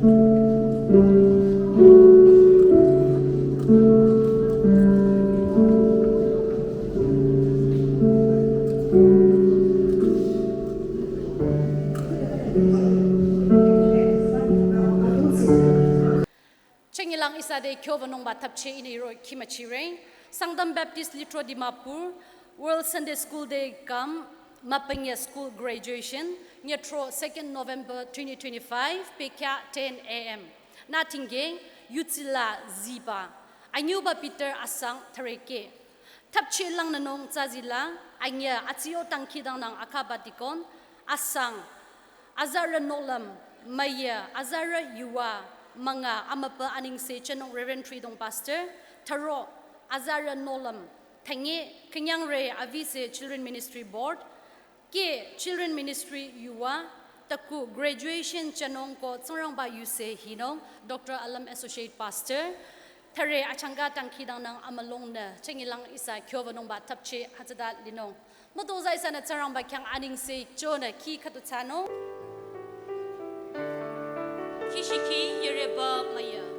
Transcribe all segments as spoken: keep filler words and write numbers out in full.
Chengilang ihsa te kyo wünungba thapche ihnü iro khimüchire. Sangtam Baptist Lithro Dimapur, World Sunday School Day cum Mapengya School Graduation, nyetro second November twenty twenty-five, pekya ten A M. Nü tingge, yutsila ziba. Anyüba Peter asang thüreke. Thapche langnünung tsazila, anyü atsiyo dangkhidangnang akaba deacon, asang, azarü nohlüm, müyü, azarü yuva, münga amüpa anengse chenung Reverend Tridong Pastor, thüro, azarü nohlüm, thünye, künyangre avise Children Ministry Board, ke Children Ministry yuva, taku graduation chenung ko Tsingrangba yuse hinung, Doctor Alam Associate Pastor, thüre achangka dangkhidangnang amülongnü, chengilang ihsa kyo wünungba thapche hütsüta linung. Mütozah ihsanü Tsingrangba khyang anengse chonü khi khüdu thsanung. Khishikhi yereba müyü.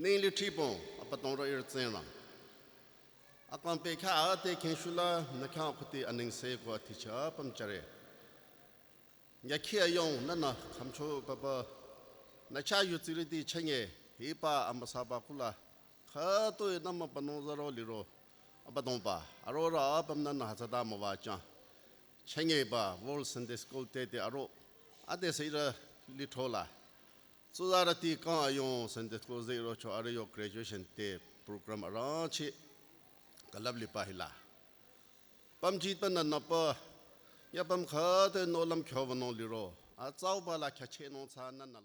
Ningli tripong, Abüdongro ihrü Tsingrang. Akang pekha ate khengshula nü khyang khuti anengse ko aticha pamchare. Nyakhi ayong nünü khümcho papa nü chah yutsirüti chenge hiba amüsaba kula khütoi nü mübünung zaro liro Abüdongba arora apüm nünü hütsüta müwajüng. Chengeba World Sunday School Day te aro adesü ihrü Lithro la. Tsuzarüti kang ayong Sunday School zeh rocho arüh yo graduation day program arangcheh külüp liba hila. Pümjitba nünüpa, ya püm khüta nohlüm kyo wünung liro, atsauba la kyachehnung tsü nünü lang.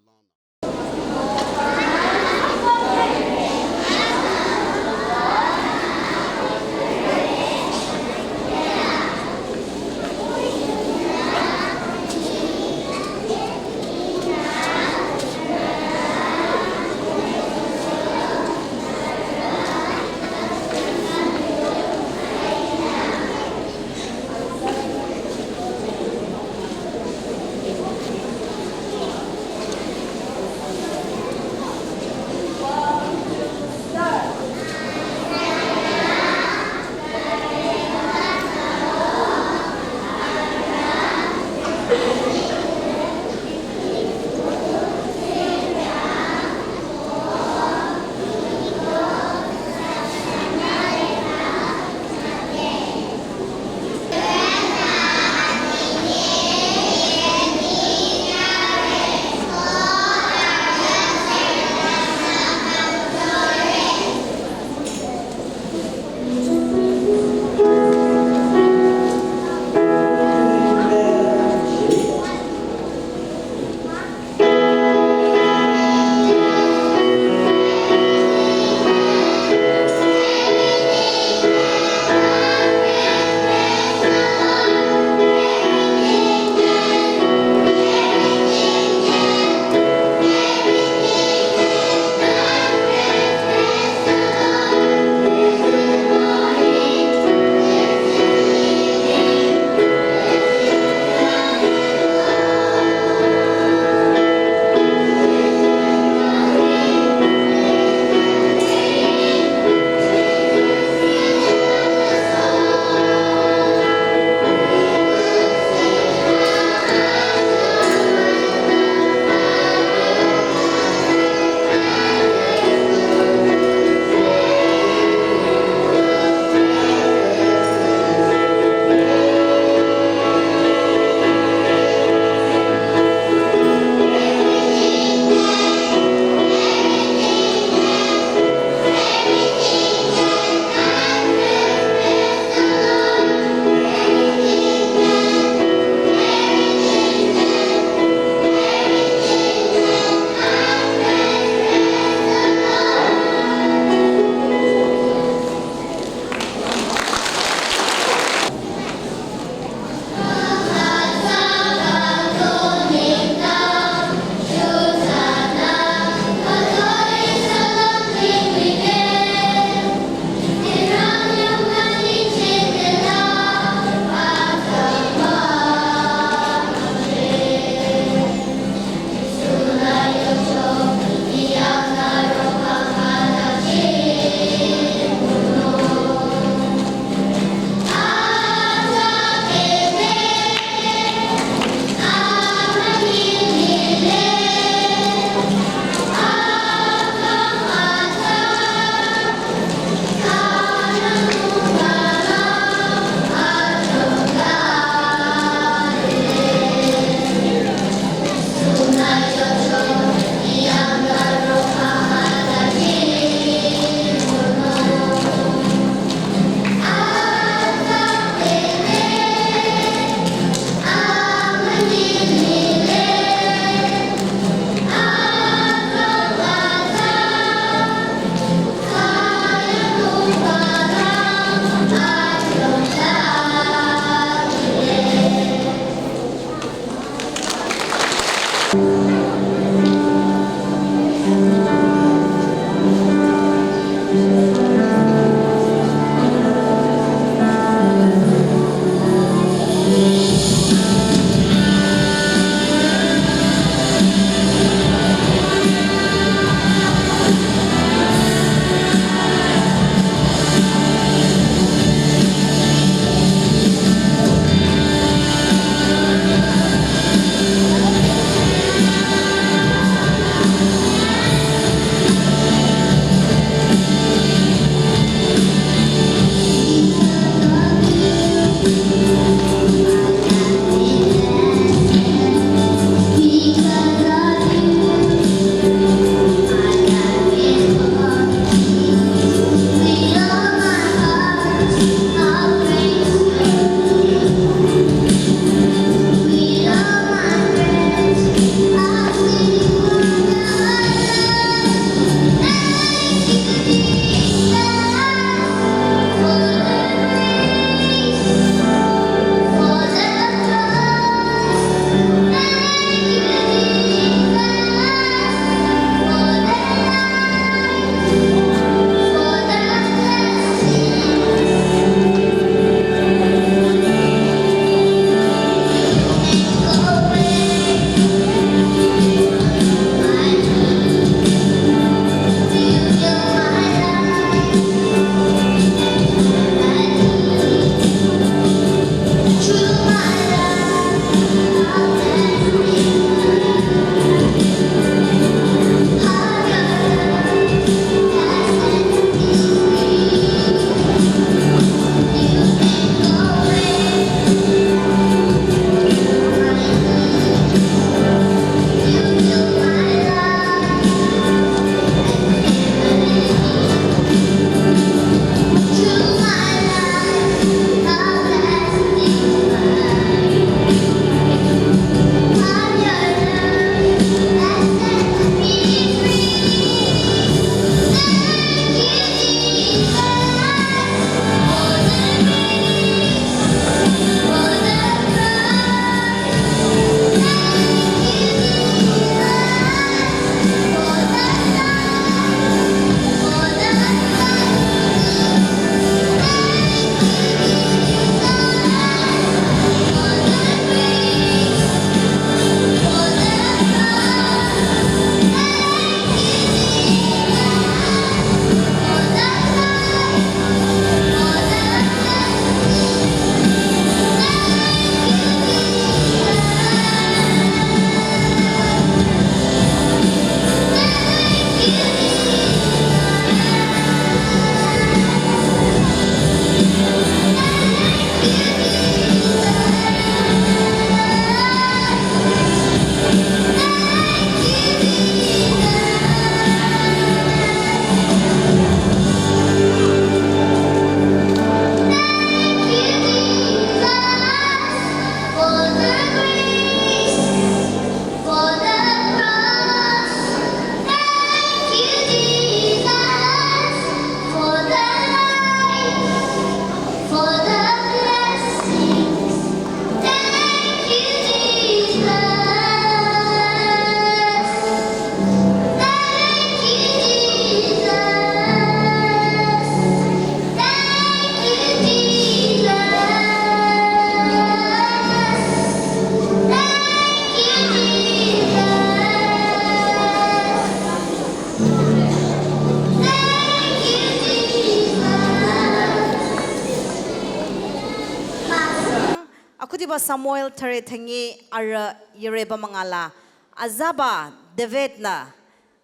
Samuel thüre thüngi arüh yireba münga la, azaba David-nü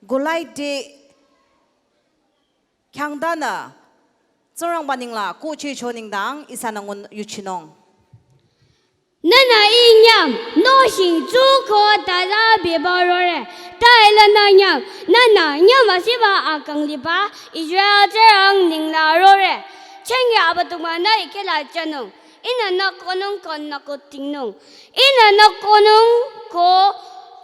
Goliath te khyangdanü Tsingrangba nengla kuchicho nengdang ihsanü ngun yuchinung. Nühnü I nyüm nohsheng tsuko tala beba rore. Ta ilanü nyüm, nühnü nyüm asiba akang liba Israel Tsingrang nengla rore. Chenge Abüdongba-nü I kela jünung. Ihnü nü konung ko nü ko tingnung. Ihnü nü konung ko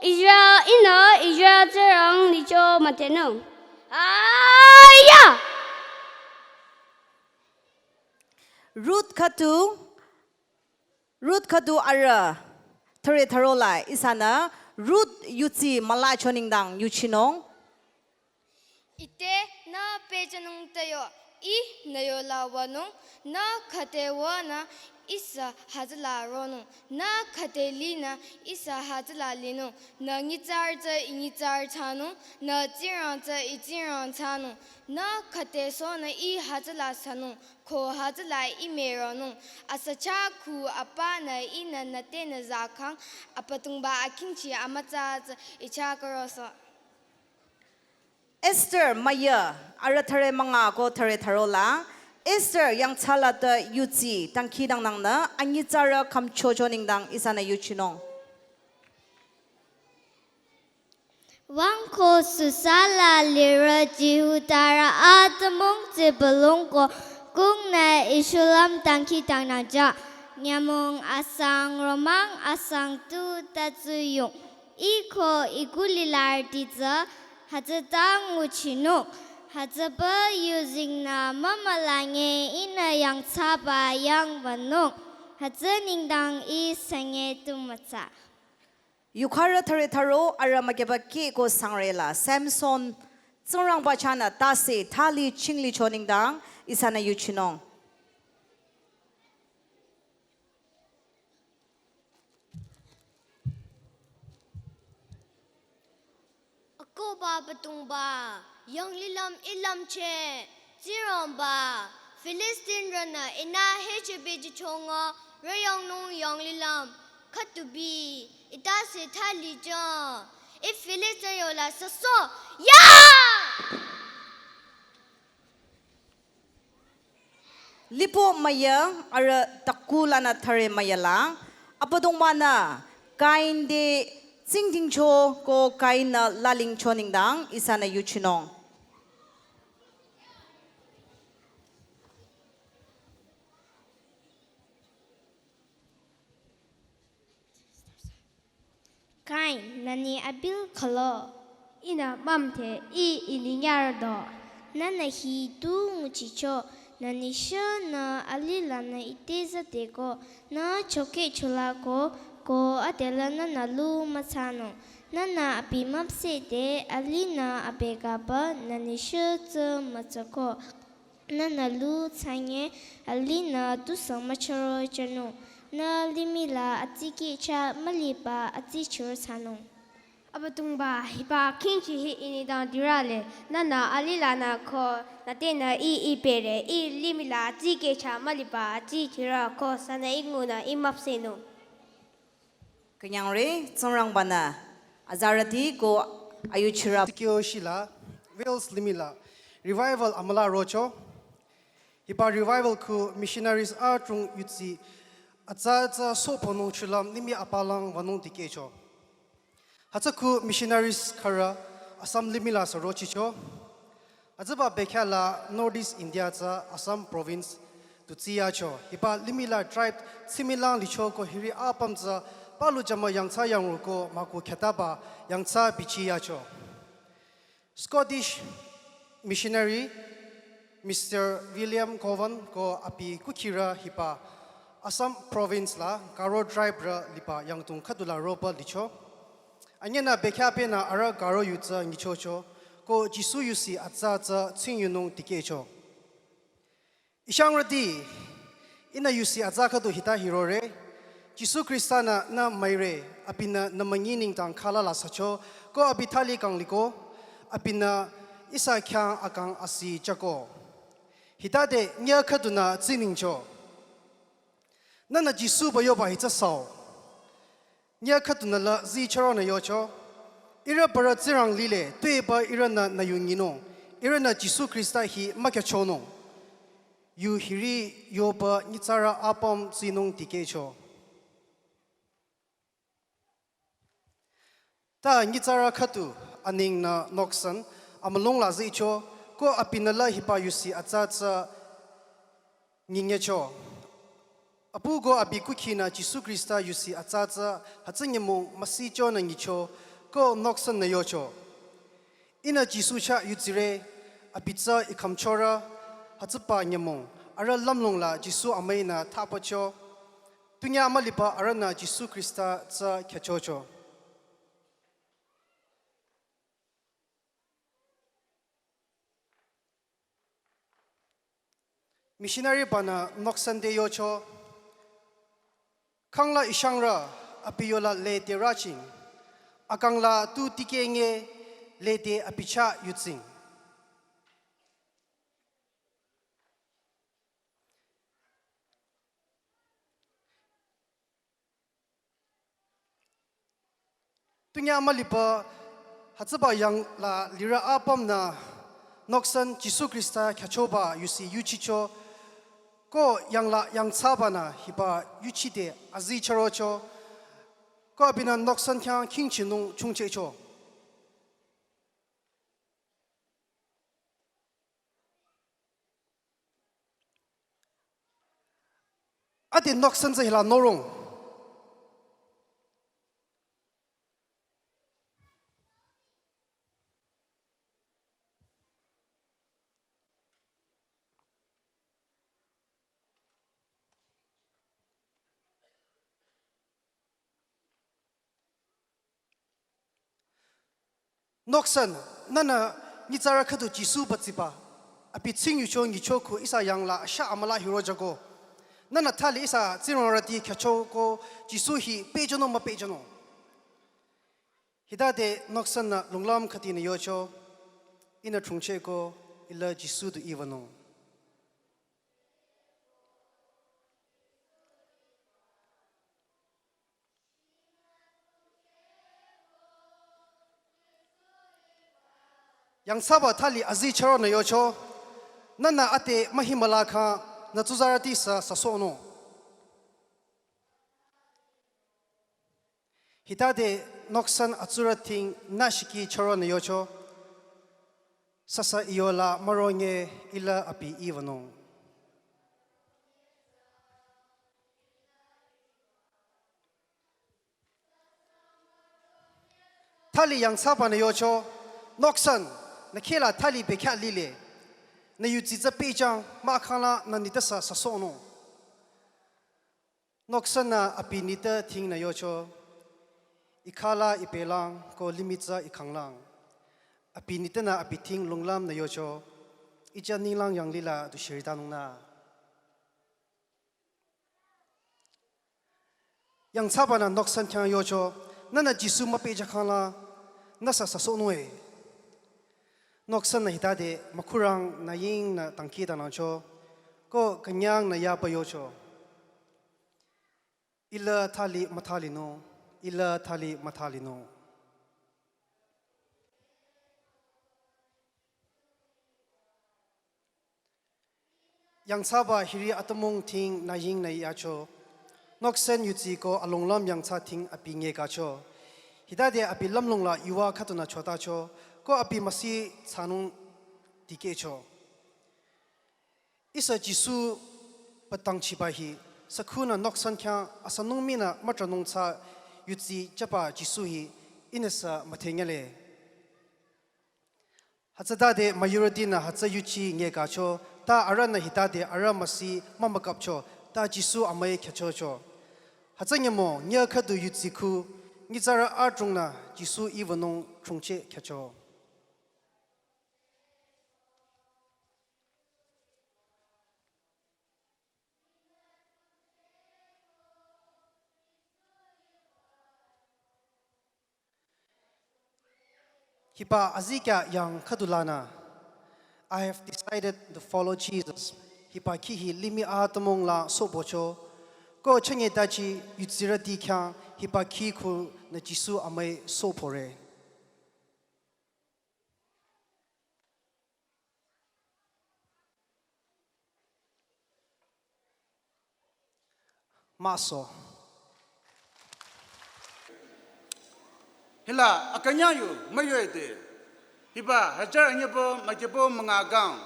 Israel, ihnü Israel Tsingrang licho mütenung. Aya! Ruth khüdu, Ruth khüdu arüh thüre thüro la ihsanü Ruth yudsi mülacho nengdang yuchinung. Ite nü pehjünung tayo, Ih nü yola wünung, nü khüte wünü Ihsa hütsüla ronung, nü khüte linü Ihsa hütsüla linung, nü nyitsarü tsü I nyitsarü thsanung, nü Tsingrang tsü I Tsingrang thsanung, nü khüte sohnü Ih hütsüla thsanung, ko hütsüla Ih müronung, asa chah khu apa nü Ihnü nüte nü zakhang, Abüdongba akingchi amütsa tsü I chah karoso. Esther müyü, arüh thüre münga ko thüre thüro la, Esther yangthsala te yudsi dangkhidangnangnü anyitsarü khümchocho nengdang ihsanü yuchinung. Wüng ko Susa la lirü Jihudarü atümung tsibülung ko kungnü I shulüm dangkhidangnangja, nyümong asang romang asang tu tatsuyung. Ih ko I kulilarüti tsü hütsüta nguchinung. Hütsüpü yuzengnü mümülange Ihnü yangthsaba yang wünung. Hütsü nengdang Ih sünge tu mütsa. Yukharü thüre thüro arüh mükeba kih ko sangre la Samson Tsingrangba chahnü tase thali chinglicho nengdang ihsanü yuchinung. Akohba Abüdongba, yanglilüm I lümcheh, Tsingrangba, Filistinrünü Ihnü hechebejichonga rüyangnung yanglilüm khütubi, I tase thali jü, I Filistin yola süsoh, ya! Lipo müyü arüh taku lanü thüre müyü la, Abüdongba-nü Kain te tsingdhingcho ko Kain-nü lalingcho nengdang ihsanü yuchinung. Kain, nü ni Abil khülo? Ihnü mümthe, I I ni nyardo. Nühnü hi tu nguchicho, nü ni shünü alilanü ite züdeko, nü chokehchola ko, ko adela nühnü lu müthsanung. Nühnü abi müpsehde alinü abegaba nü ni shü tsü mütsako. Nühnü lu thsanye alinü tusü müchüro jünung. Nü limih la atsike chah müliba atsichiro thsanung. Abüdongba, hiba khingchi hi I nengdang dirale. Nühnü alilanü ko nütenü I I pere, I limih la atsike chah müliba atsichiro ko sünü I ngunü I müpsehnung. Künyangre Tsingrangba-nü azarüti ko ayuchirü. Tikyo shila Wales limih la revival amüla rocho. Hiba revival khu missionaries adrong yudsi atsa atsa sohponung shulüm limih apalang wünung dikehcho. Hütsü khu missionaries khürü Assam limih la sü rochicho. Hütsüba bekhyah la North East India tsü Assam province tu tsiyacho. Hiba limih la tribe tsimilang licho ko hiri apüm tsü palu jümü yangthsa yangro ko müku khyataba yangthsa bichi yacho. Scottish missionary Mister William Govan ko abi kukhirü hiba Assam province la Garo tribe rü liba yangdong khüdula roba licho. Anyünü bekhyah pehnü arüh Garo yu tsü nyichocho, ko Jisu yusi atsa tsü tsingyunung dikehcho. Ishangrüti, ihnü yusi atsa khüdu hita hirore, Jisu Khrista-nü nü müire, abinü nü münyi nengdang khala la sücho, ko abi thali kang liko, abinü ihsa khyang akang asi jüko. Hitade nyüh khüdunü tsiningcho. Nühnü Jisu ba yoba hi tsü sao. Nyüh khüdunü la zii chüronü yocho. Ihrü parü Tsingrang lile, tuepü ihrünü nü yu nyinung. Ihrünü Jisu Khrista hi mükhyüchonung. Yu hiri yoba nyitsarü apüm zinung dikehcho. Ta nyitsarü khüdu anengnü Noksen amülung la zicho, ko abinü la hiba yusi atsa tsü nyinyecho. Apu ko abi kukhinü Jisu Khrista yusi atsa tsü hütsü nyümong müsichonü nyicho, ko Noksen-nü yocho. Ihnü Jisu chah yudsire, abi tsü I khümchorü, hütsüba nyümong, arüh lümlong la Jisu amüinü thapücho, tunyah müliba arühnü Jisu Khrista tsü khyüchocho. Missionary banü Noksen te yocho, khangla ishangrü abi yola lede rüching, akangla tu dikeh nge lede abi chah yudsing. Tunyah müliba hütsüba yang la lirü apümnü Noksen Jisu Khrista khyüchoba yusi yuchicho, ko yang la yangthsabanü hiba yuchide azii chürocho, ko abinü Noksen khyang khingchinung chungchehcho. Ade Noksen tsü hila norung. Noksen, nühnü nyitsarü khüdu Jisu batsiba, abi tsing yucho nyicho khu ihsa yang la asha amüla hiro jüko. Nühnü thali ihsa Tsingrang rüti khyüchoko Jisu hi pehjünung müpehjünung. Hitade Noksen-nü lunglüm khüdinü yocho, ihnü chungchehko, ila Jisu du iwünung. Yangthsaba thali azii chüronü yocho, nühnü ade mühimüla kha nü tsuzarüti sü süsohnung. Hitade Noksen atsurü ting nü shiki chüronü yocho, süsü I yola müronge, ila abi iwünung. Thali yangthsabanü yocho, Noksen, nü khehla thali bekhyah lile. Nü yudsi tsü pehjüng, mahkhang la nü nitesü süsohnung. Noksen-nü abi nite tingnü yocho, I khala I pelang ko limih tsü I khanglang. Abi nitenü abi ting lunglümnü yocho, I jünirü ninglang yanglih la du shiritanung nü. Yangthsabanü Noksen khyang yocho, nühnü Jisu müpehjükhang la nüsü süsohnung e. Noksen-nü hitade mükhurang nü yingnü dangkhidangnangcho, ko künyangnü yaba yocho, ila thali müthalinung, ila thali müthalinung. Yangthsaba hiri atümung tingnü yingnü yacho, Noksen yudsi ko alunglüm yangthsa ting abi ngekacho. Hitade abi lümlong la yuva khüdunü chotacho, ko abi müsi thsanung dikehcho. Ihsa Jisu batangchiba hi, sükhunü Noksen khyang asanung minü mütranung thsa yudsi jüba Jisu hi, ihnüsü müdhenyale. Hütsütade majority-nü hütsü yuchi ngekacho, ta arühnü hitade arüh müsi mümükapcho, ta Jisu amüi khyüchocho. Hütsü nyümong nyüh khüdu yudsi khu, nyitsarü adrongnü Jisu iwünung chungcheh khyücho. Hiba azikyah yang khüdulanü, I have decided to follow Jesus. Hiba kih hi limih atümung la sohbohcho, Ko chünye tachi yutsirüti khyang hiba khi khunü Jisu amüi sohpore. Maso. Hila akünyang yu müyoide. Hiba hajar anyübo mükyübo münga kang.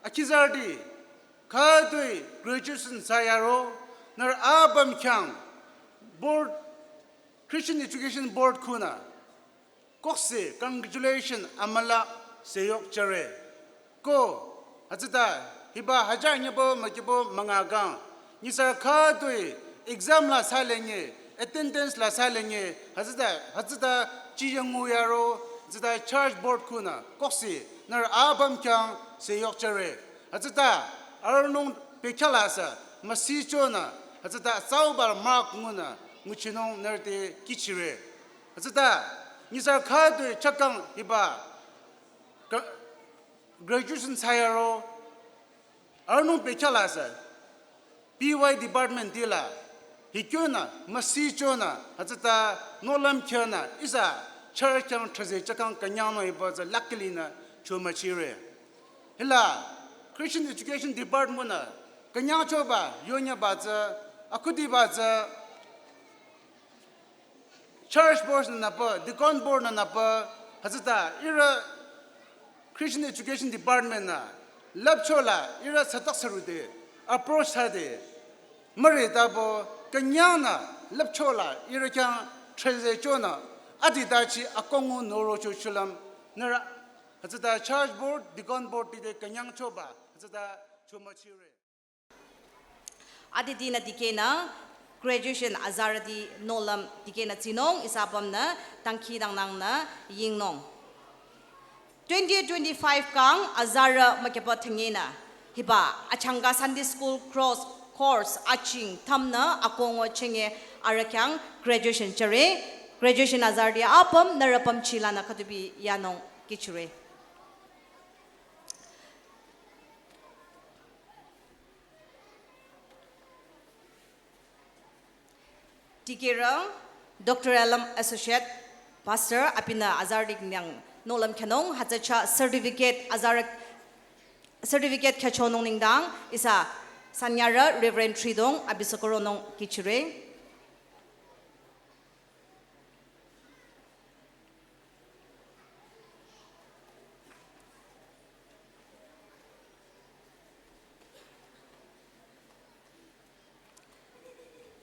Akhizarüti, khütoi graduation thsayaro, nührü apüm khyang board, Christian Education Board khunü koksi congratulation amülah seyok jüre. Ko, hütsüta, hiba hajar anyübo mükyübo münga kang. Nyitsarü khütoi exam la thsalenge, attendance la thsalenge, hütsüta, hütsüta chiyang nguyaro, hütsüta church board khunü koksi, nührü apüm khyang seyok jüre. Hütsüta, arühnung pekyalasü, müsichonü, hütsüta tsauba mark ngunü, nguchinung nührü te kihchire. Hütsüta, nyitsarü khütoi chakang hiba, gra-, graduation thsayaro, arühnung pekyalasü, B Y department tila, hikyonü, müsichonü, hütsüta, nohlüm khyonü, ihsa, church khyang thraze chakang künyangnung hiba tsü luckily nü, chomüchire. Hila, Christian Education Department nü, künyangchoba, yonyaba tsü, akhudiba tsü, church board nü nüpü, deacon board nü nüpü, hütsüta, ihrü Christian Education Department nü, lüpchola, ihrü satak sarüde, approach thsade, müretabo, künyangnü, lüpchola, ihrü khyang thraze chonü, aditachi akongu norocho shulüm, nührü, hütsüta church board, deacon board tide künyangchoba, hütsüta chomüchire. Adidinü dikehnü graduation azarüti nohlüm dikehnü tsinung ihsa apümnü dangkhidangnangnü yingnung. Twenty twenty-five kang azarü mükyüba thengenü hiba achangka Sunday School cross course aching thamnü akongo chenge arüh khyang graduation jüre. Graduation azarüti apüm nührü apüm chilanü khütubi yanung kihchire. Dikehrü, Doctor Alam Associate Pastor, abinü azarüti khyang nohlüm khyünung, hütsü chah certificate azarü, certificate khyüchonung nengdang, ihsa sanyarü Reverend Tridong, abi sükuronung kihchire.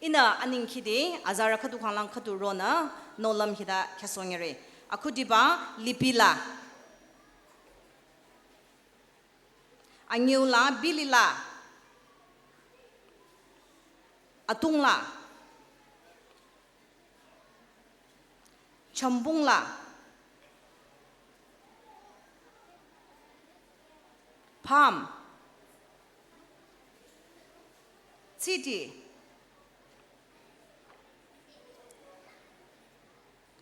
Ihnü anengkhide azarü khüdu khanglang khüdu ronü nohlüm hita khyüsohnyire. Akhudiba lipila. Anyiula, bilila. Atungla. Chambungla. Pham. Tsiti.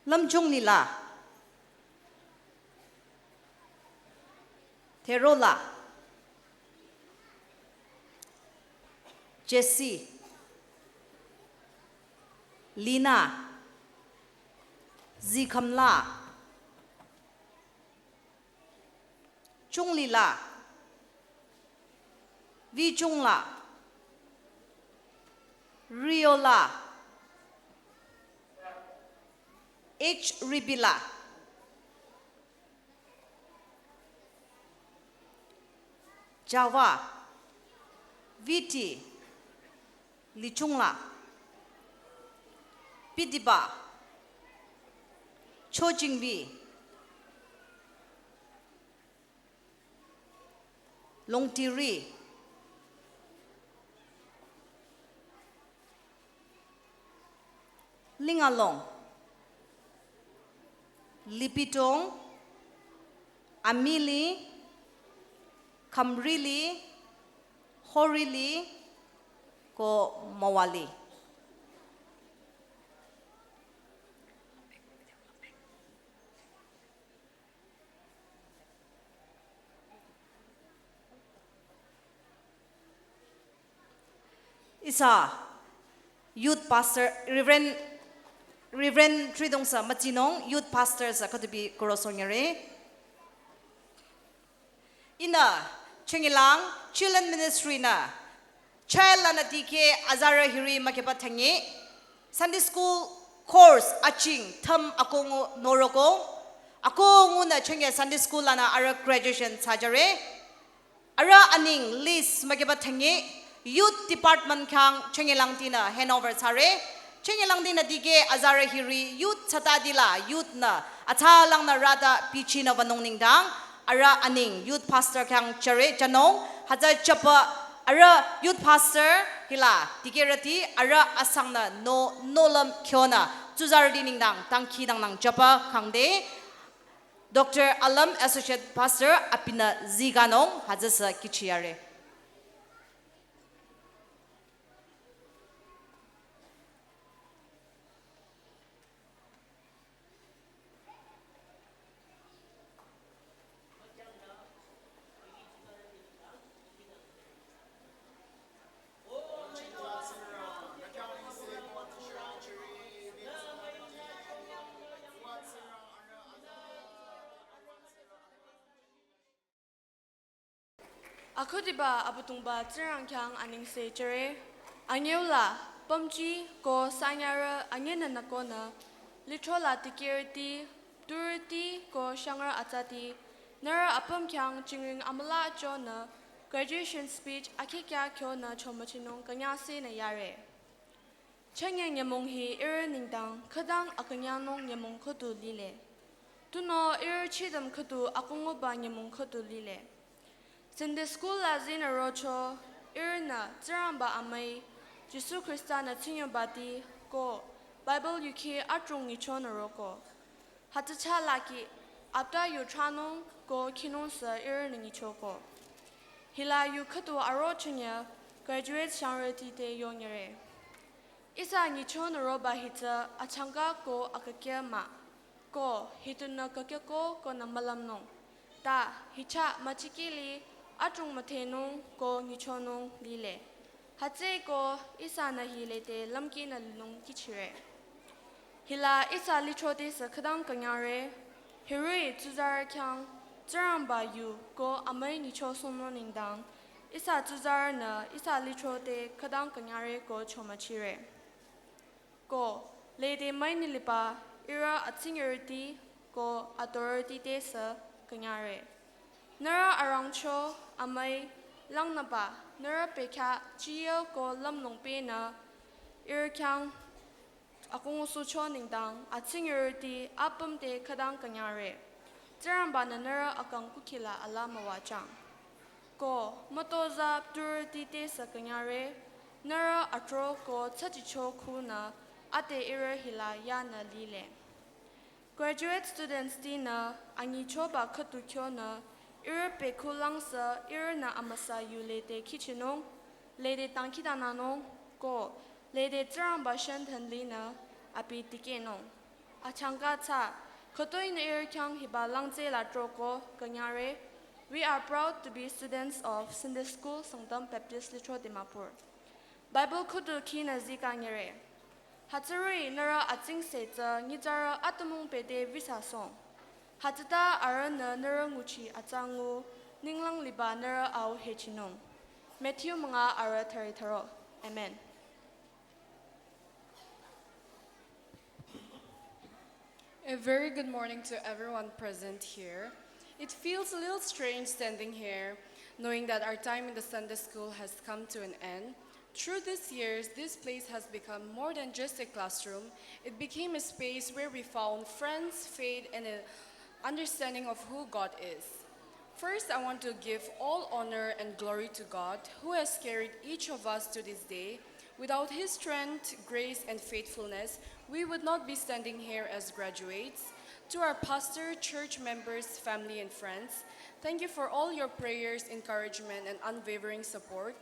Lümchunglila. Therola. Jesse. Lina. Zikhamla. Chunglila. Vichungla. Riola. H. Ribila. Java. Viti. Lichungla. Pidiba. Chojingbi. Longtiri. Lingalong. Lipitong. Amili. Kamrili. Horili. Ko Mawali. Ihsa Youth Pastor Reverend Reverend Tridong sü mütsinung, Youth Pastor sü khüdupi kuro sonyare. Ihnü chengilang Children Ministry nü child lanü dikeh azarü hiri mükheba thangi Sunday School course aching thüm akongu noroko. Akongu nü chenge Sunday School lanü arüh graduation thsajüre. Arüh aning list mükheba thangi Youth Department khyang chengilang tinü handover thsare. Chengilang tinü dikeh azarü hiri youth thsatadila youth nü atsalang nü rüta bichinü wünung nengdang arüh aning youth pastor khyang jüre jünung. Hütsü jüba arüh youth pastor hila dikehrüti arüh asang nü no nohlüm kyonü tsuzarüti nengdang dangkhidangnang jüba khangde Doctor Alam, Associate Pastor, abinü zikanung hütsüsü kihchiyare. Akhudiba Abüdongba Tsingrang khyang anengse jüre. Anyüula, pümji ko sanyarü anyünü nükonü, lithro la dikehrüti, turüti ko shangrü atsati, nührü apüm khyang jingring amüla chonü, graduation speech akhikya kyonü chomüchinung künyasenü yare. Chünye nyümong hi ihrü nengdang khütang akünyangnung nyümong khüdu lile. Tunüo ihrü chidüm khüdu akonguba nyümong khüdu lile. Sunday School la zinü rocho, ihrünü Tsingrangba amüi, Jisu Khrista nü tsingyobati ko Bible yuki adrong nyichonü roko. Hütsü chalaki apta yu thranung ko khinung sü ihrünü nyichoko. Hila yu khüdu aro chünye graduate shangrüti te yonyere. Ihsa nyichonü roba hitsü achangka ko akükeh mah. Ko hitunü kükeh ko konü mülümnung. Ta hicha müchikili adrong müdhenung ko nyichonung lile. Hütsüeko ihsanü hi lede lümkinü linung kihchire. Hila ihsa lithro te sü khütang künyangre, hiroh-i tsuzarü khyang Tsingrangba yu ko amüi nyichosohnung nengdang, ihsa tsuzarünü ihsa lithro te khütang künyangre ko chomüchire. Ko, lede müini liba ihrü atsingirüti ko atorüti te sü künyangre. Nührü arangcho amüi langnüba nührü pekha chiyo ko lümlong penü ihrü khyang akongusohcho nengdang atsingirüti apüm te khütang künyangre. Tsingrangba-nü nührü akang kukhila alaa müwajüng. Ko mütozah turüti te sü künyangre, nührü atro ko tsachicho khunü ade ihrü hila yanü lile. Graduate students tinü anyichoba khüdu kyonü ihrü pekhu langsü ihrünü amüsa yu lede kihchinung, lede dangkhidangnangnung, ko lede Tsingrangba shenthen linü abi dikehnung. Achangka tsü, khütoinü ihrü khyang hiba langtsela troko künyangre, we are proud to be students of Sunday School Sangtam Baptist Lithro Dimapur. Bible khüdu khinü zikangere. Hütsüri nührü atsingse tsü nyitsarü atümung pede visasohng. Hütsüta arühnü nührü nguchi atsa ngu ninglang liba nührü au hechinung. Matthew münga arüh thüri thüro. Amen. A very good morning to everyone present here. It feels a little strange standing here, knowing that our time in the Sunday school has come to an end. Through these years, this place has become more than just a classroom. It became a space where we found friends, faith, and an understanding of who God is. First, I want to give all honor and glory to God, who has carried each of us to this day. Without His strength, grace, and faithfulness, we would not be standing here as graduates. To our pastor, church members, family, and friends, thank you for all your prayers, encouragement, and unwavering support.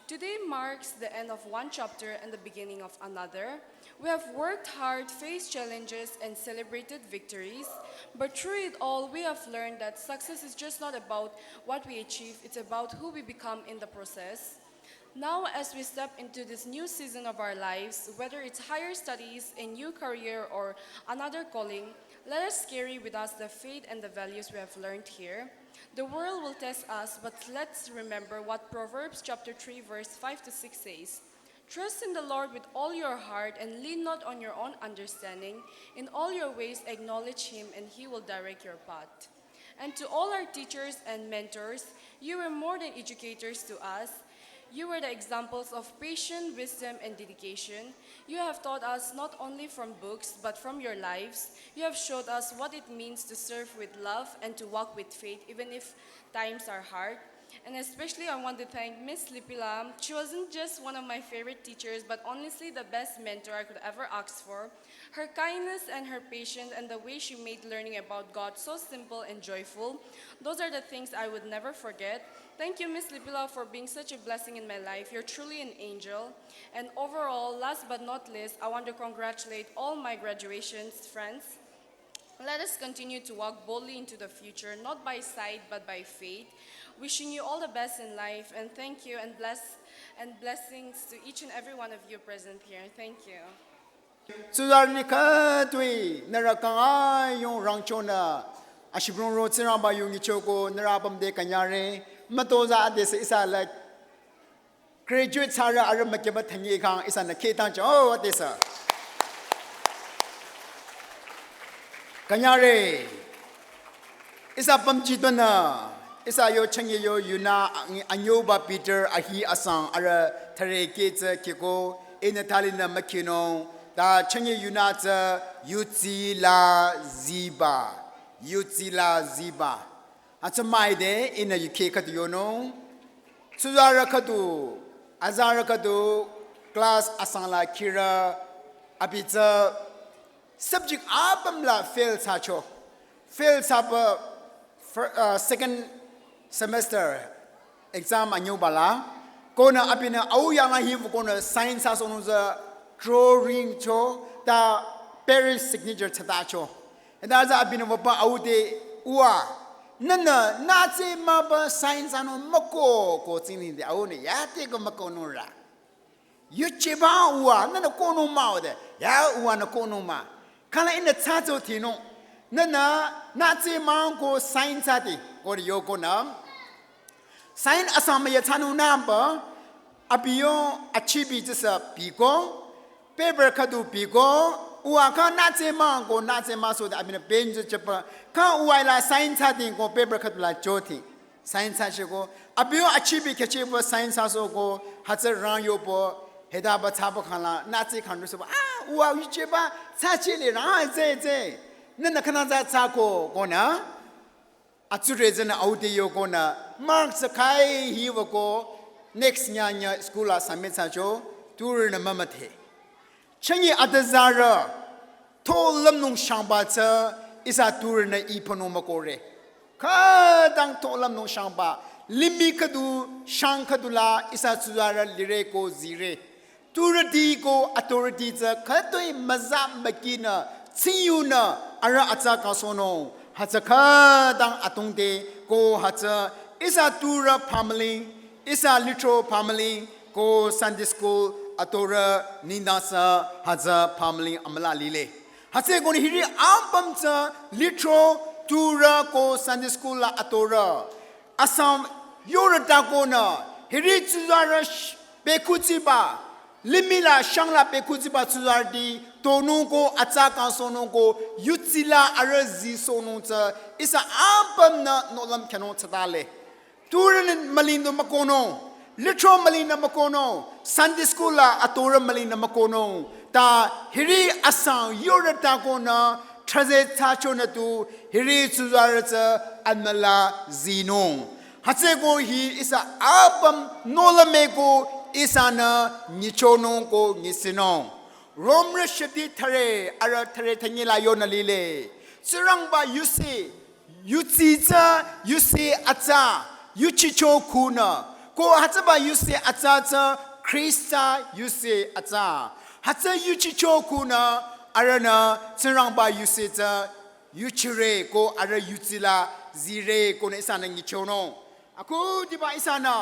Today marks the end of one chapter and the beginning of another. We have worked hard, faced challenges, and celebrated victories. But through it all, we have learned that success is just not about what we achieve, it's about who we become in the process. Now, as we step into this new season of our lives, whether it's higher studies, a new career, or another calling, let us carry with us the faith and the values we have learned here. The world will test us, but let's remember what Proverbs chapter three, verse five to six says. Trust in the Lord with all your heart and lean not on your own understanding. In all your ways, acknowledge Him, and He will direct your path. And to all our teachers and mentors, you were more than educators to us. You were the examples of patience, wisdom, and dedication. You have taught us not only from books, but from your lives. You have showed us what it means to serve with love and to walk with faith, even if times are hard. And especially, I want to thank Miss Lipila. She wasn't just one of my favorite teachers, but honestly the best mentor I could ever ask for. Her kindness and her patience and the way she made learning about God so simple and joyful, those are the things I would never forget. Thank you, Miss Lipila, for being such a blessing in my life. You're truly an angel. And overall, last but not least, I want to congratulate all my graduation friends. Let us continue to walk boldly into the future, not by sight, but by faith. Wishing you all the best in life, and thank you, and bless, and blessings to each and every one of you present here. Thank you. Tsuzarü ni khütoi nührü kang ayung rangchonü ashibrung ro Tsingrangba yu nyichoko nührü apüm te künyangre. Mütozah adesü ihsa la graduate thsarü arüh mükyüba thanye khang ihsanü khütang cho adesü künyangre. Ihsa pümji tonü, ihsa yo chünye yo yunü anyüba Peter ahi asang arüh thüre ketsü kiko ihnü thalinü mükinung ta chünye yunü tsü yutsi la ziba, yutsi la ziba. Atsü müide ihnü yuke khüdu yonung. Tsuzarü khüdu, azarü khüdu, class asang la khirü, abi tsü subject apüm la fail thsacho. Fail thsaba fir-, uh, second semester exam anyüba la. Konü abinü au yangla hiwü konü sign thsasohnung tsü drawing cho ta parents signature thsatacho. Hita tsü abinü wüpü au te uwa. Nühnü nütsü müba sign thsanung müko ko tsingdhingde aunü yade ko mükonung ra. Yuchiba uwa, nühnü konung mah ode. Ya uwa nü konung mah. Khüla ihnü thsacho thinung. Nühnü nütsü mah ko sign thsati. Ko yo konü. Sign asang müya thsanung namba. Abi yo achibi tsüsü biko. Paper khüdu biko. Uwa kha nütsü mah ko nütsü mah so de abinü bench chepa. Kha uwa la sign thsati ko paper khüdu la choti. Sign thsachiko, abi yo achibi khyüchipü sign thsasohko, hütsü rang yopü, hitaba thsapü khangla, nütsü khangdu süpü, ah, uwa yuchiba, thsachile rang, tse, tse. Nühnü khünang tsü thsako, konü. Atsure tsünü au te yo konü, mark tsü khai hiwüko, next nyanya school la submit thsacho, turünü mümüdhe. Chünye atüzarü, tho lümnung shangba tsü ihsa turünü ipünung mükore. Khütang tho lümnung shangba, limih khüdu shang khüdu la ihsa tsuzarü lire ko zire. Turüti ko authority tsü khütoi müza mükinü, tsiyunü, arüh atsa kasohnung, hütsü khütang atungte ko hütsü ihsa turü family, ihsa lithro family ko Sunday school atorü nengdang sü hütsü family amüla lile. Hütsükonü hiri apüm tsü lithro turü ko Sunday school la atorü. Asang yorü ta konü hiri tsuzarü sh-, pekhuchiba, limih la shang la pekhuchiba tsuzarüti tonung ko atsa kasohnung ko yutsi la arüh zisohnung tsü ihsa apümnü nohlüm khyünung thsatale. Turünü mülingdu mükohnung, lithro mülingnü mükohnung, Sunday school la atorü mülingnü mükohnung. Ta hiri asang yorü ta konü, thraze thsachonü tu, hiri tsuzarü tsü amüla zinung. Hütsüko hi ihsa apüm nohlüme ko ihsanü nyichonung ko nyisinung. Romrü shidi thüre, arüh thüre thünyi la yonü lile. Tsingrangba yusi, yutsi tsü, yusi atsa, yuchicho khunü. Ko hütsüba yusi atsa tsü, Khrista yusi atsa. Hütsü yuchicho khunü, arühnü, Tsingrangba yusi tsü, yuchire ko arüh yutsi la, zire konü ihsanü nyichonung. Akhudiba ihsanü,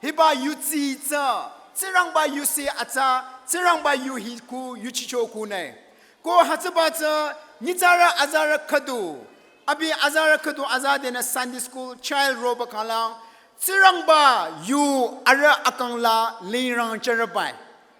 Hiba yutsi tsü, Tsingrangba yusi atsa, Tsingrangba yu hi ku, yuchicho ku ne. Ko hütsüba tsü, nyitsarü azarü khüdu, abi azarü khüdu azadenü Sunday school child roba khalang, Tsingrangba yu arüh akang la lingrang charabai.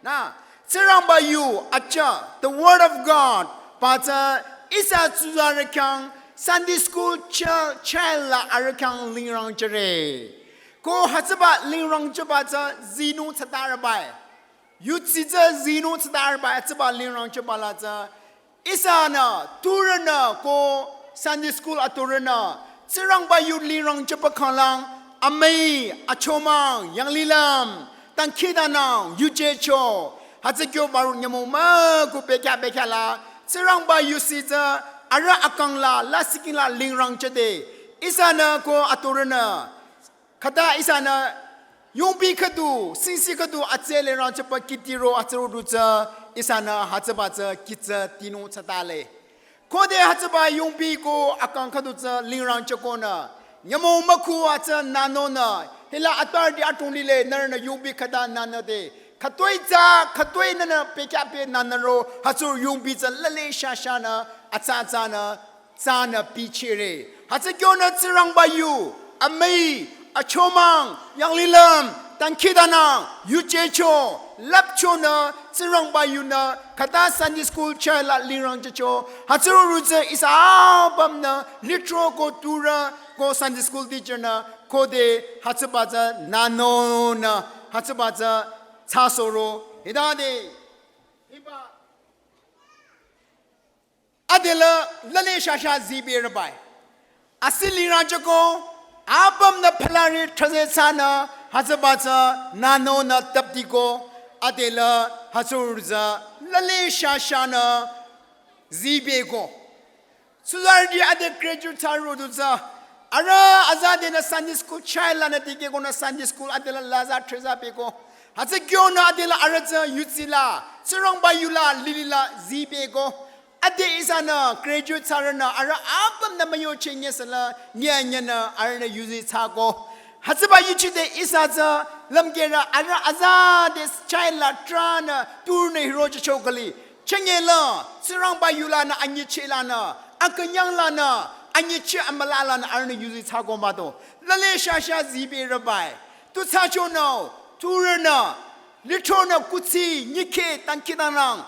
Na, Tsingrangba yu acha, the word of God, ba tsü ihsa tsuzarü khyang Sunday school child, child la arüh khyang lingrang chare. Ko hütsüba lingrang chaba tsü zinung tsatarabai. Yutsi tsü zinung tsatarabai, hütsüba lingrang chaba la tsü. Ihsanü, turünü ko Sunday school aturünü, Tsingrangba yu lingrang chaba khalang, amüi, achomang, yanglilüm, tangkhidanang, yujecho, hütsü kyo baru nyamo ma ku pekya pekya la, Tsingrangba yusi tsü, arüh akang la, la siking la lingrang chade, ihsanü ko aturünü, khüta ihsanü yongpi khüdu, singsi khüdu, atse le rang chaba kiti ro, atse ro du tsü, ihsanü hütsüba tsü, kitsü, tinung tsatale. Khode hütsüba yongpi ko akang khüdu tsü, lingrang chakonü. Nyamo maku atsü nanonü, hila atwardi atong lile, nürünü yongpi khüta nanade. Khütoi tsü, khütoi nünü pekya pe nanaro, hütsü yongpi tsü, lale shashanü, atsa atsanü, tsünü pichire. Hütsü kyonü Tsingrangba yu, amüi, achomang, yanglilüm, tangkhidanang, yujecho, lapchonü, Tsingrangba yunü, khüta Sunday school child la lingrang chacho, hütsü ro ru tsü ihsa apümnü, litro ko turü, ko Sunday school teacher nü, khode hütsüba tsü nanonü, hütsüba tsü tsasoro, hidade, hiba, adela lale shasha zibe rabai. Asi lingrang chako, apümnü phalari traze tsünü, hütsüba tsü nanonü taptiko, adela hütsü ru tsü lale shashanü zibeko. Tsuzarüti ade graduate thsaro du tsü, arüh azadenü Sunday school child lanü dikekonü Sunday school adela laza traza peko. Hütsü kyonü adela arüh tsü yutsi la, Tsingrangba yu la, lili la zibeko. Ade ihsanü graduate thsarünü arüh apümnü müyo chenye sala, nye nye nü arühnü yuzi thsako. Hütsüba yuchide ihsa tsü, lümkerü arüh azade child la tranü, turnü hiro chicho kali. Chengela, Tsingrangba yu lanü anyicheh lanü, akünyang lanü, anyicheh amüla lanü arühnü yuzi thsako mado. Lale shasha zibe rabai. Tu thsachonü, turünü, lichonü kuthsi, nyikhe, tangkhidanang.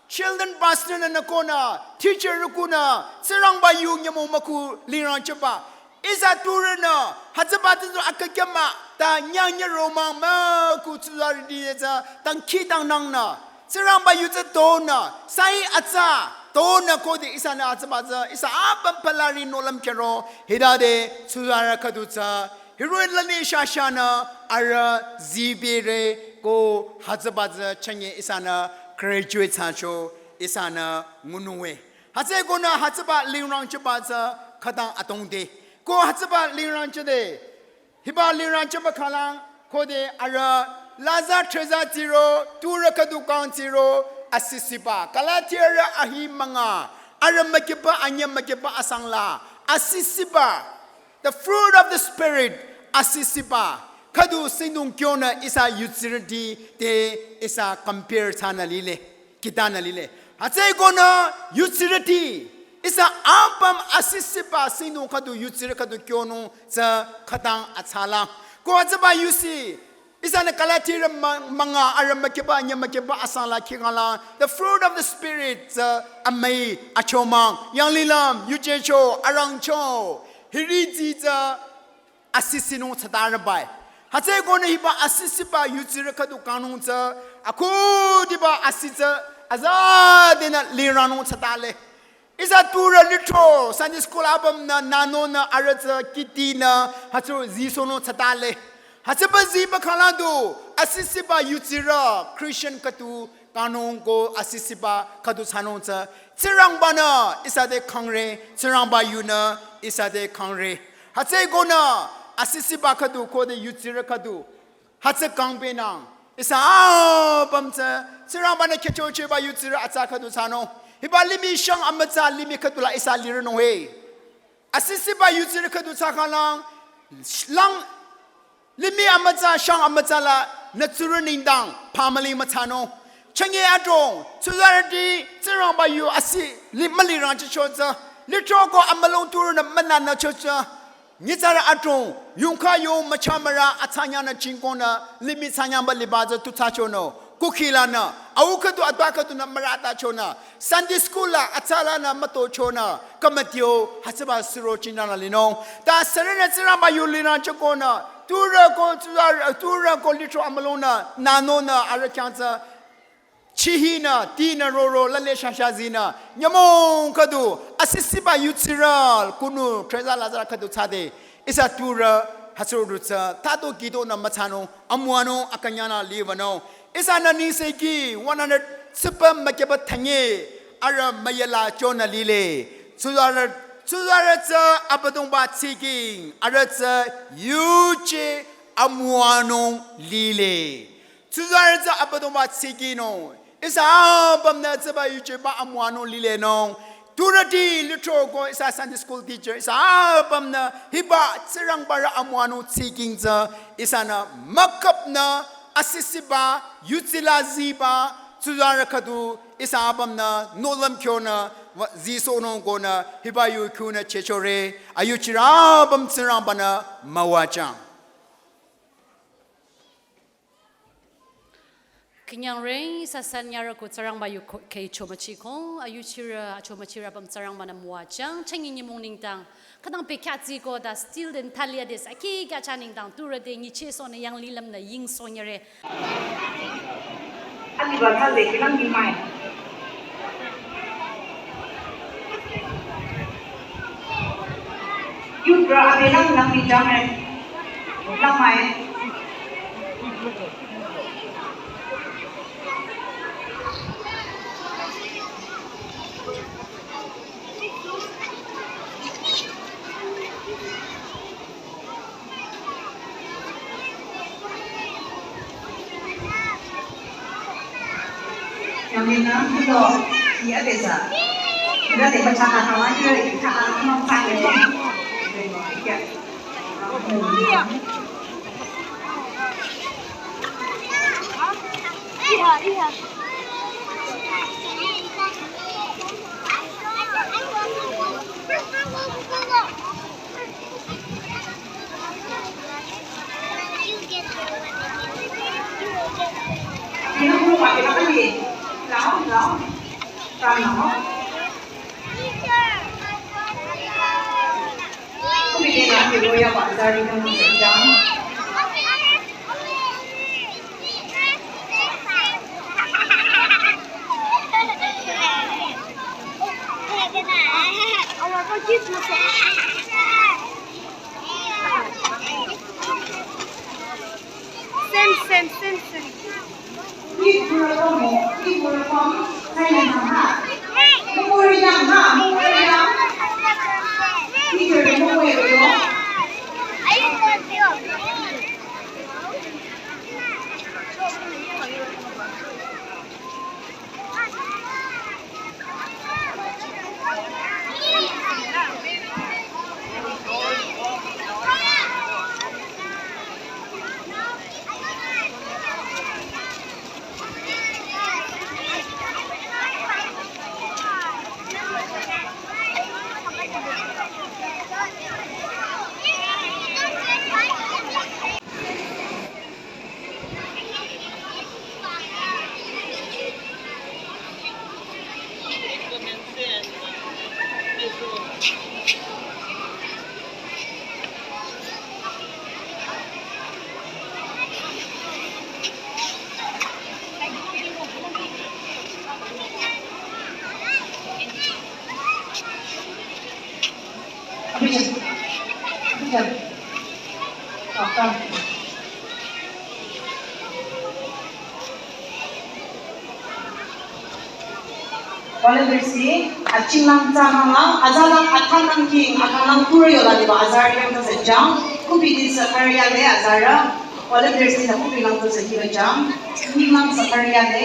Children pastor nü nü konü, teacher rü kunü, Tsingrangba yu nyamo maku lingrang chaba. Ihsa turünü, hütsüba tsü akükyama, ta nyanya romang maku tsuzarüti tsü, tangkhidangnangnü. Tsingrangba yu tsü tonü, sai atsa, tonü khode ihsanü hütsüba tsü, ihsa apüm phalari nohlüm kero, hidade, tsuzarü khüdu tsü, hiroh-i lale shashanü, arüh zibere, ko hütsüba tsü, chanye ihsanü, graduate thsacho, ihsanü, ngununge. Hütsükonü hütsüba lingrang chaba tsü khütang atongde. Ko hütsüba lingrang chade. Hiba lingrang chaba khalang khode arüh laza treza tsiro, turü khüdu kang tsiro, asisiba. Galatiarü ahi münga. Arüh mükiba anyü mükiba asang la. Asisiba. The fruit of the Spirit, asisiba. Khüdu singdong kyonü ihsa yutsirüti te ihsa compare thsanü lile. Kitanü lile. Hütsükonü yutsirüti. Ihsa apüm asisiba singdong khüdu yutsirü khüdu kyonung tsü khütang atsala. Ko hütsüba yusi. Ihsanü Galatiarü mü-, münga arüh mükiba anyü mükiba asang la kikala. The fruit of the Spirit tsü amüi achomang. Yanglilüm, yujecho, arangcho. Hiri tsü tsü asisinung tsatarabai. Hütsükonü hiba asisiba yutsirü khüdu kangnung tsü, akhudiba asi tsü, azadenü linrangnung tsatale. Ihsa turü litro, Sunday school apümnü, nanonü, arüh tsü, kitinü, hütsü zisonung tsatale. Hütsüba ziba khaladu, asisiba yutsirü, Christian khüdu, kangnung ko asisiba khüdu thsanung tsü, Tsingrangbanü ihsa te kangre, Tsingrangba yunü ihsa te kangre. Hütsükonü asisiba khüdu khode yutsirü khüdu. Hütsü kangbenang. Ihsa apüm tsü, Tsingrangbanü khyüchocheba yutsirü atsa khüdu thsanung. Hiba limih shang amütsa limih khüdu la ihsa lirünung he. Asisiba yutsirü khüdu thsakhalang, lang Limih amütsa, shang amütsa la, nü tsurü nengdang, family mütsanung. Chünye adrong, tsuzarüti, Tsingrangba yu asi, li mülirang chichotsü. Litro ko amülung turünü münanü chotsü. Nyitsarü adrong, yungkha yung müchamüra, atsanya nü chingkonü, limih tsanyangba liba tsü tutsachonü. Kukhi lanü, au khüdu atba khüdunü müratachonü. Sunday school la, atsa lanü mütochonü. Kamatio, hütsüba suro chinanü linung. Ta sürünü Tsingrangba yu linü chokonü. Turü ko, tsuzarü, turü ko litro amülungnü, nanonü, arüh khyang tsü. Chihinü, tinü roro, lale shasha zinü. Nyümong khüdu, asisiba yutsiral, kunu, treza lazara khüdu tsade. Ihsa turü, hütsürü tsü, tato kidonü mütsanung, amüwanung, akünyangnü libanung. Ihsanü nengsekhi, one hundred, tsüpüm mükyeba thanye, arüh müyela chonü lile. Tsuzarü, tsuzarü tsü, Abüdongba tsiking, arüh tsü, yuje, amüwanung lile. Tsuzarü tsü Abüdongba tsikinung. Ihsa apümnü tsüba yucheba amüwanung lilenung. Turüti litro ko ihsa Sunday school teacher. Ihsa apümnü hiba Tsingrangbarü amüwanung tsiking tsü. Ihsanü müküpnü asisiba, yutsila ziba, tsuzarü khüdu, ihsa apümnü nohlüm kyonü, wa-, zisonung konü, hiba yu kyonü chechore, ayuchirü apüm Tsingrangbanü müwajang. Künyangre, ihsa sanyarü ko Tsingrangba yu ko-, kei chomüchiko, ayuchirü, achomüchirü apüm Tsingrangbanü müwajang, chünye nyümong nengdang, khütang pekhyah tsiko ta still den thalia des, aki kyacha nengdang, turü te nyichehsohnü yanglilümnü yingsonyere. Aliba thale kilang ni mai. Yubra abelang lang ni jang eh. Lang mai. Sen, sen, sen, sen. Volunteers-i, achinglang tsahanlang, azalang, athanlang king, athanlang turü yola diba azarü yang ta sejang, kubi di Zakaria le azarü, volunteers-i na kubi lang ta sejang, ninglang Zakaria le,